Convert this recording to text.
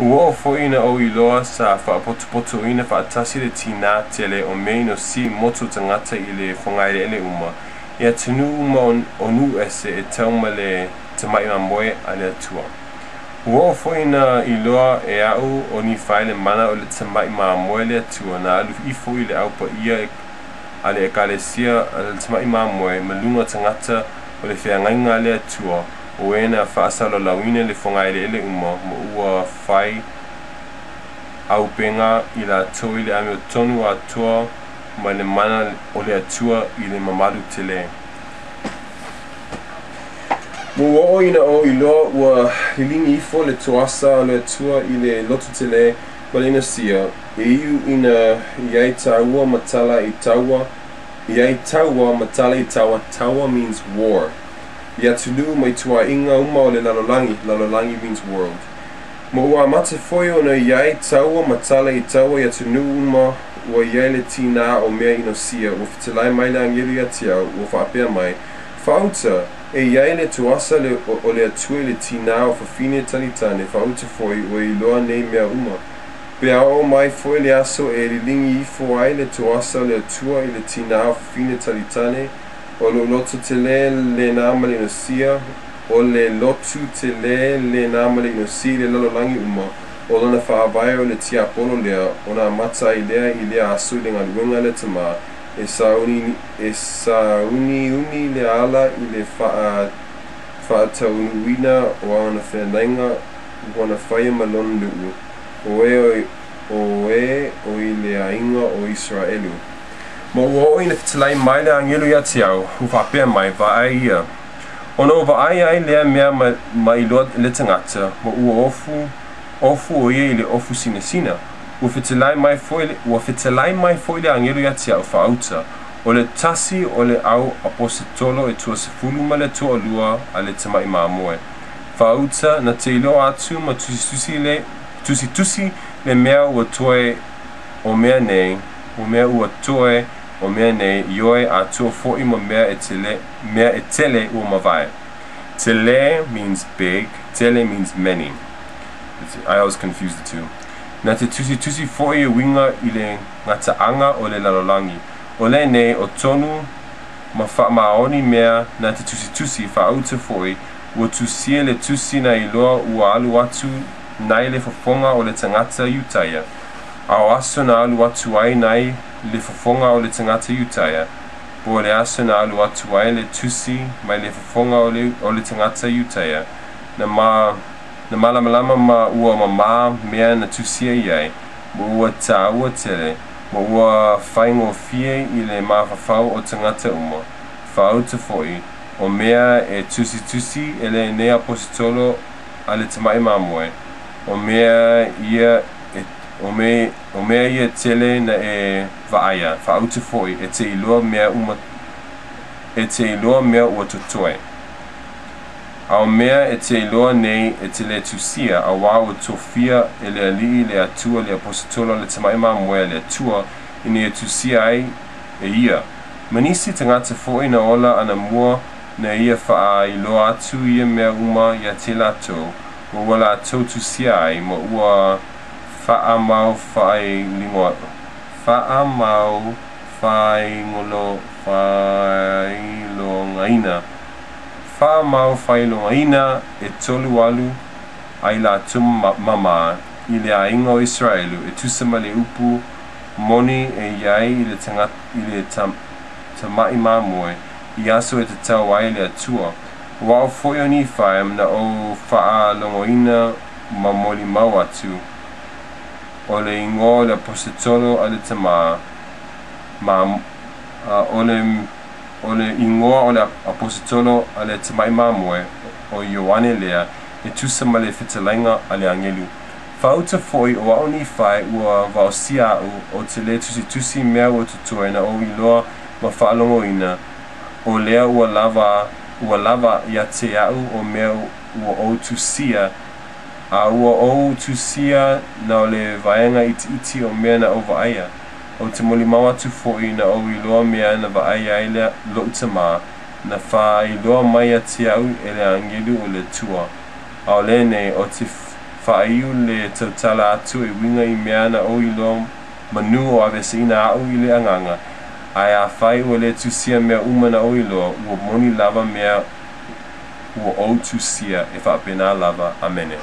Ua oo foi ina ou iloa sa faapotopotoina faatasi le tinā tele o mea inosia i motu o tagata i le fogaeleele uma, i atunuu uma o nuu ese e tau ma le Tamai Mamoe a le Atua. Ua oo foi ina iloa e a'u o Nifai le mana o le Tamai Mamoe a le Atua na alu ifo i le Au Paia a le Ekalesia a le Tamai Mamoe ma luga o tagata o le feagaiga a le Atua o e na faasalalauina le fogaeleele uma ma ua fai aupega i latou i le amiotonu atoa ma le mana o le Atua i le mamalu tele. Ma ua oo ina ou iloa ua liligi ifo le toasa o le Atua i le lototele ma le inosia, e iu ina i ai taua ma tala i taua, i ai taua ma tala i taua, taua means war, i atunuu ma ituaiga uma o le lalolagi, lalolagi means world. Ma ua amata foi ona i ai taua ma tala i taua i atunuu uma ua i ai le tinā o mea inosia, ua fetalai mai le agelu ia te au, ua faapea mai, Faauta, e i ai le toasa o le Atua i le tinā o fafine tanitane, faauta foi, ua iloa nei mea uma. Pe a oo mai foi le aso e liligi ifo ai le toasa o le Atua i le tinā o fafine tanitane, o lou loto tele lena ma le inosia, o le lotu tele lena ma le inosia i le lalolagi uma, o lona faavae o le tiapolo lea, ona amata ai lea i lea aso i le galuega a le Tama, e sauniuni le ala i le faataunuuina o ana feagaiga ua na faia ma lona nuu, o e o e o i le aiga o Isaraelu. Ma ua oo ina fetalai mai le agelu ia te au, ua faapea mai, Vaai ia. Ona ou vaai ai lea mea ma iloa le tagata, ma ua ofu, ofu o ia i le ofu sinasina. Ua fetalai mai foi, ua fetalai mai foi le agelu ia te au, Faauta, o le tasi o le au aposetolo e toasefulu ma le toalua a le Tamai Mamoe. Faauta, na te iloa atu ma tusitusi le, tusitusi le mea ua toe o mea nei, o mea ua toe o mea nei, ioe atoa foi ma mea e tele, mea e tele ua mavae. Tele means big, tele means many. I always confuse the two. Na te tusitusi foi e uiga i le gataaga o le lalolagi. O lenei, o tonu ma faamaoni mea na te tusitusi, faauta foi, ua tusia le tusi na iloa ua alu atu nai le fofoga o le tagata Iutaia. A o aso na alu atu ai nai le fofoga o le tagata Iutaia, po o le aso na alu atu ai le tusi mai le fofoga o le, o le tagata Iutaia, na ma, na malamalama ma ua mamā mea na tusia i ai, ma ua tāua tele, ma ua faigofie i le mafaufau o tagata uma, faauta foi, o mea e tusitusi e lenei aposetolo a le Tamai Mamoe, o mea ia e, o me, o mea ia tele na e vaaia, faauta foi, e te iloa mea uma, e te iloa mea ua totoe. A o mea e te iloa nei e te le tusia, auā ua tofia e le Alii le Atua le Aposetolo le Tamai Mamoe a le Atua, ina ia tusia ai e ia. Ma nisi tagata foi na ola anamua na ia faailoa atu ia mea uma ia te latou, ma ua latou tusia ai, ma ua faamau faamau faailogaina faamau faailogaina e tolu alu ai latou mamā i le aiga o Isaraelu, e tusa ma le upu moni e i ai i le tagata i le Tamai Mamoe i aso e tatau ai le Atua. O au foi o Nifai, na ou faalogoina ma molimau atu, o le igoa o le Aposetolo a le Tama, ma, o le, o le igoa o le Aposetolo a le Tamai Mamoe, o Ioane lea, e tusa ma le fetalaiga a le agelu. Faauta foi, o au Nifai, ua vaosia a'u, ou te le tusitusi mea ua totoe na ou iloa ma faalogoina, o lea ua lava, ua lava ia te a'u o mea ua ou tusia, a ua ou tusia na o le vaega itiiti o mea na ou vaaia. Ou te molimau atu foi na ou iloa mea na vaai ai le, lo'u tamā, na faailoa mai ia te au e le agelu o le Atua. A o lenei, ou te Faaiu le tautala atu e uiga i mea na ou iloa manu o aveeseina a'u i le agaga, ae afai ua lē tusia mea uma na ou iloa, ua moni lava mea ua ou tusia. E faapena lava. Amene.